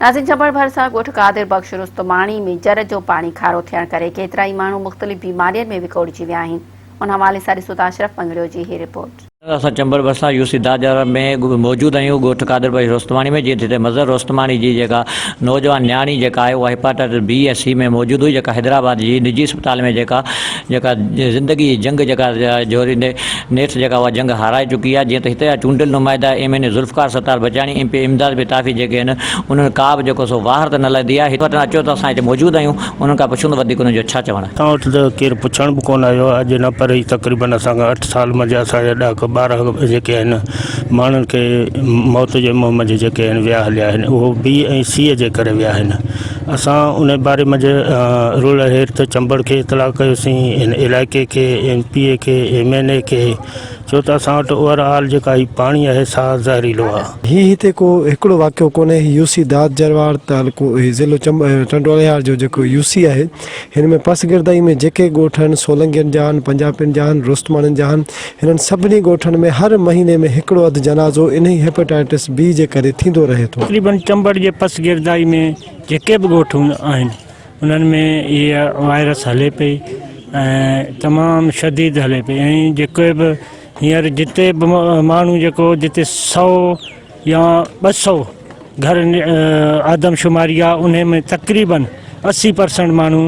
ناظرين چمبڙ ڀرسان ڳوٺ قادر بخش رستماڻي ۾ جر جو پاڻي کارو ٿيڻ ڪري ڪيترائي ماڻهو مختلف بيمارين ۾ وڪوڙجي ويا آهن ان حوالي سان ڏسو ته اشرف پنگڙيو جي هي رپورٽ. اسان چمبڙ ڀرسان يو سي داجر ۾ موجود آهيون ڳوٺ قادر بخش رستماڻي ۾ جيئن ته هتي مظهر رستماڻي جي جيڪا نوجوان نياڻي جيڪا آهي اها هيپاٽائٽس بي ۽ سي ۾ موجود هئي جيڪا حيدرآباد جي نجي اسپتال ۾ جيڪا جيڪا زندگي جي جنگ جيڪا جهوريندي نيٺ جيڪا اها جنگ هارائي چڪي آهي جيئن ته هتي جا چونڊيل نمائندا M N A Zulfiqar Sattar Bachani M P A Imdad Pitafi جيڪي آهن انهن ڪا به جيڪو سو واهر ته نه لڌي آهي هت وٽ اچو ته اسان هتي موجود آهيون انهن کان پڇون ته وڌيڪ انهن جو ڇا چوڻ آهي. اسان وٽ ته ڪير پڇڻ به ڪونه آيو آهي اڄ نه پر هي تقريبن اسان کان اٺ سال منجهه اسان جا ڏهه کان 12 جيڪي آهن ماڻهن کي موت جي منهن منجهه جيڪي آهن ويا هليا آهن اهو بي ۽ سي جي ڪري ويا آهن اسان ان باري منجهه رورل هيلٿ چمبڙ کي اطلاع ڪيوسين ان علائقي کي ايم پي اي کي ايم اين اي کي ڇو ته اسان وٽ اوور آل جيڪا هي پاڻي آهي سا زهريلو آهي. هي هتي ڪو هڪڙو واقعو ڪونهي هي يو سي داد جروار تعلقو هي ضلعو چم ٽنڊو الهيار جو جيڪو يو سي آهي هن ۾ پسگردائي ۾ جيڪي ڳوٺ آهن سولنگين جا آهن پنجاپين جا آهن رستماڻين جا آهن هنن سڀني ڳوٺن ۾ هر مهيني ۾ هڪڙو اڌ جنازو انهي هيپاٽائٽس بي جي ڪري ٿيندو رهي ٿو. تقريبن چمبڙ جي پسگردائي ۾ جيڪي به ڳوٺ آهن انهن ۾ هيء وائرس هلي پئي ۽ تمام شديد هلي پئي ۽ جيڪي به هينئر جتي به ماڻهو جيڪو جتي سئو يا 200 گهر آدمشماري آهي انهي ۾ تقريبن 80 پرسنٽ ماڻهو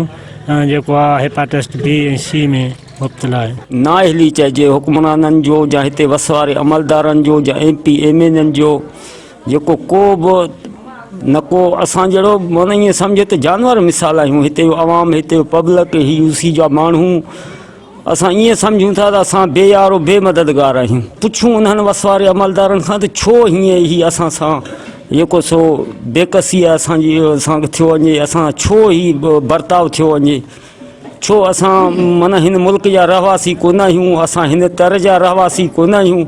جيڪو آهي هيپاٽائٽس بي ۽ سي ۾ مبتلا آهن. نااهلي چئجي حڪمرانن جو يا هتي وس واري عملدارن جو يا ايم پي ايم اين جو جيڪو ڪو به نه ڪو اسان جهڙو معنيٰ ائين سمجهه ته جانور مثال آهيون هتي جو عوام هتي جو پبلڪ هي يو سي جا ماڻهو اسان ائين سمجهون ٿا ته اسان بي يارو بي مددگار آهيون پڇون انهن وس واري عملدارن کان ته ڇو هيئن هي اسان سان جيڪو سو بيڪسي اسان جي اسان ٿيو وڃي اسان ڇو هي برتاء ٿيو وڃي ڇو اسان معنيٰ هن ملڪ جا رهواسي ڪونه آهيون اسان هن تر جا رهواسي ڪونه آهيون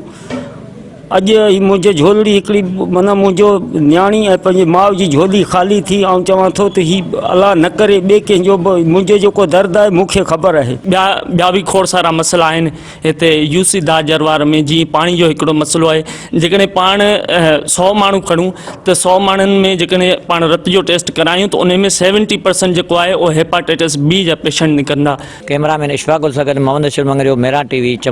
اڄ هي منهنجي جهولڙي هڪڙي معنيٰ منهنجو نياڻي ۽ پنهنجي ماء جي جهولي خالي ٿي آئون چوان ٿو ته هي الله نه ڪري ٻئي ڪنهن جو به منهنجو جيڪو درد آهي مون کي خبر آهي. ٻيا ٻيا به کوڙ سارا مسئلا آهن هتي يو سي داجروار ۾ جيئن پاڻي جو هڪڙو مسئلو آهي جيڪڏهن پاڻ سئو ماڻهو کڻون ته سئو ماڻهن ۾ جيڪڏهن پاڻ رت جو ٽيسٽ ڪرايون ته ان ۾ سيونٽي پرسنٽ جيڪو آهي اهو هيپاٽائٽس بي جا پيشنٽ نڪرندا. ڪئميرا مين اشفاق گل سان گڏ محمد اشرف مڱريو، ميران ٽي وي، چمبڙ.